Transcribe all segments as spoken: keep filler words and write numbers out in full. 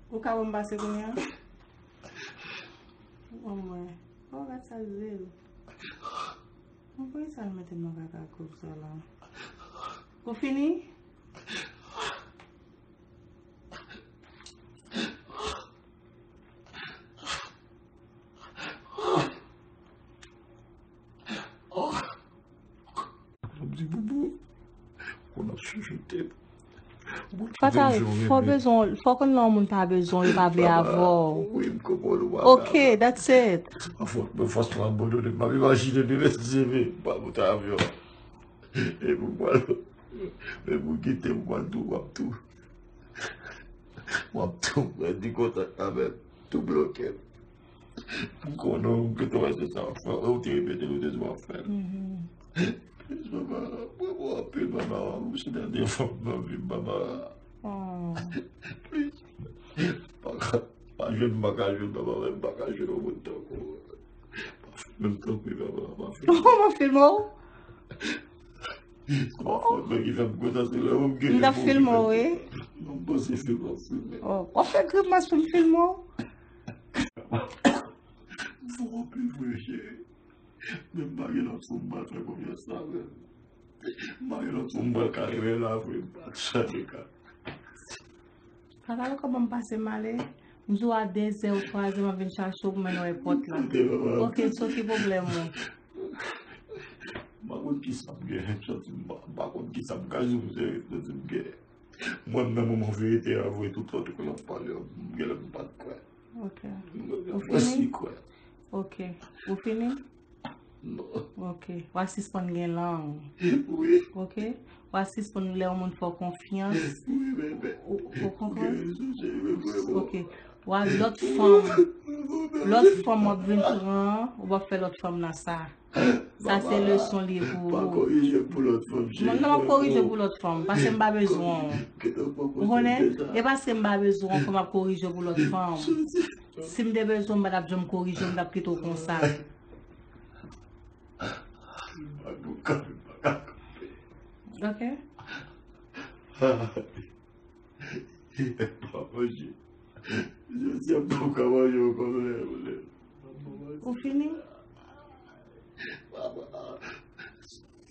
Ou ka ban m pase kounye a? Ban mwen. Oh, gad sa l vle. Mwen, poukisa l mete m nan kaka kob sa la? Ou fini? M di, Boubou, ou konn ap chouchoute m. Ou konn ki Fatal, bezwen fò renmen. Bezwen, fò konn lè yon moun pa bezwen w, yo pa vle avè w. Wi, m konprann ou, mama. Ok, that's it. Se pa fòt mwen, fòs mwen abandone m. M ap imajine demen si Dye vle, m pa monte avyon. E pou m al, e pou m kite m, m al tou, w ap tou. W ap tou pèdi kontak avè m, tou bloke m. M konnen w gentan wè se sa w ap fè, ou te repete l, ou te di w ap fè l. Plis, mama, mwen bon anpil, mama, ou se dènye fanm nan vi m, mama. Plis, pa ka, pa jwenn, m pa ka jwenn, mama, mwen m pa ka jwenn yon moun tankou w. Pa fè m tankou w, mama, pa fè m. Kòman filme w? Se pa fòt mwen ki fè m konsa, se lè ou m genyen. M t ap filme w, wi. Non, m panse filme w, filme. Oh, w ap fè grimas pou m filme w? M fò anpil vre, cheri. Men m pa gen lòt fanm m pral fè konfyans la, menm. M pa gen lòt fanm m pral kare men la vre, m pa chanje ka. Fatal, kòman m pase m ale? M di w a dezè ou twazè m ap vin chache w pou mennen w ayewopò la. Ok, so ki pwoblèm ou? M pa konn kisa m gen, m santi m pa, m pa konn kisa m ka di w, m santi m gen. Mwen menm, moman verite a, vre, tout lòt yo konn ap pale, m genlè m pa t kwè. Ok. Ou fini? Mwen si kwè. Ok. Ou fini? Non. Ok. W a sispann gen lang. Wi. Ok. W a sispann lè yon moun fè w konfyans. Wi, bebe. Ou, ou konprann? Ou gen rezon, cheri, men vrèman. Ok. W a lòt fanm. Lòt fanm w ap vin pran, ou p ap fè lòt fanm nan sa. Sa se leson li ye pou ou. Pa korije pou lòt fanm, cheri. Non, non, m ap korije pou lòt fanm, paske m pa bezwen w. Ou konnen? E paske m pa bezwen w ke m ap korije pou lòt fanm. Si m te bezwen w, m pa t ap janm korije w, m t ap kite w konsa. Ok. Pa manje. Jodi a, m pap ka manje ankò, lè, lè. Ou fini? Papa,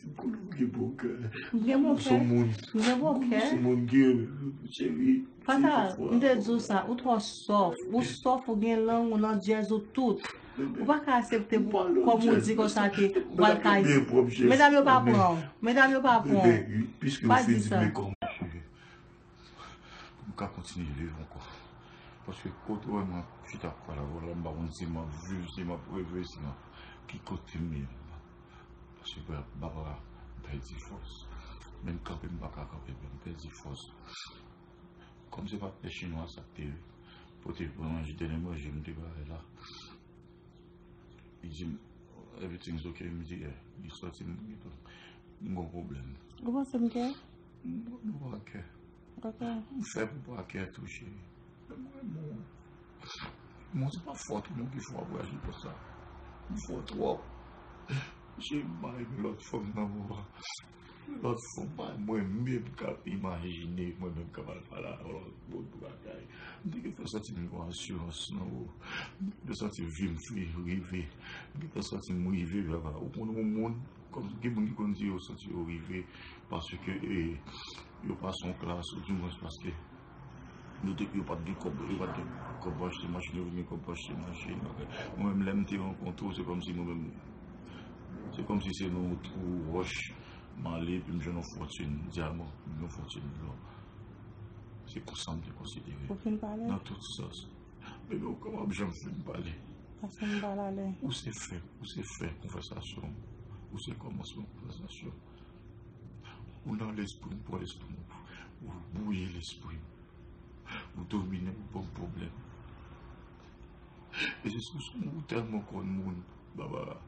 m konnen w gen bon kè. M gen bon kè. M gen bon kè. M se moun ki renmen w, cheri. Fatal, m te di w sa, ou twò sòf. Ou sòf, ou gen lang, ou nan djèz, ou tout. Ou pa ka aksepte pou, kòm ou di konsa ke ou pral ka. Medam yo pa pran w. Medam yo pa pran w. Pa di sa. Pou m ka kontinye viv ankò. Paske kote w wè mwen chita ap pale avè w la, m pa konn si m ap viv, si m ap reve, si m ap, ki kote m ye. Paske Barbara, m pèdi fòs. Menm kanpe, m pa ka kanpe, m pèdi fòs. Kòm se patnè chinwa sa k te pote manje, dènye manje m te bay la. Li di m, "Everything's okay." M di, "Yeah." Li sòti, m, m gen yon pwoblèm. Ou panse m kè? M, m pa kè. Ok. M fè pou pa kè tou, cheri. Mwen, mwen, mwen, se pa fòt ou non ki fè w ap reyaji konsa. M fè w twòp. Cheri, m pa renmen lòt fanm nan, mwen. Lòt fanm pa mwen menm k ap imajine mwen menm k ap al pale a lòt moun pou bagay. M te gentan santi m gen yon asirans nan ou. M te santi vi m fin rive. M te santi m rive, papa. Ou konn yon moun, kòm gen moun ki konn di yo santi yo rive paske, e, yo pase yon klas, ou dimwens paske yo te, yo pa t gen kòb, yo pa t gen kòb pou achte machin, yo vin gen kòb pou achte machin. Mwen menm, lè m te rankontre w, se kòmsi mwen menm, se kòmsi se nan yon twou wòch, m ale, epi m jwenn yon fòtin dyaman, m jwenn yon fòtin lò. Se konsa m te konsidere w. Ou fin pale? Nan tout sans. Bebe, ou kòman ap janm fin pale? Paske m pa pale. Ou se fen, ou se fen konvèsasyon m. Ou se kòmansman konvèsasyon m. Ou nan lespri m, pran lespri m, ou bouyi lespri m. Ou domine m, ou ban m pwoblèm. E se sou, ou tèlman konn moun, Barbara.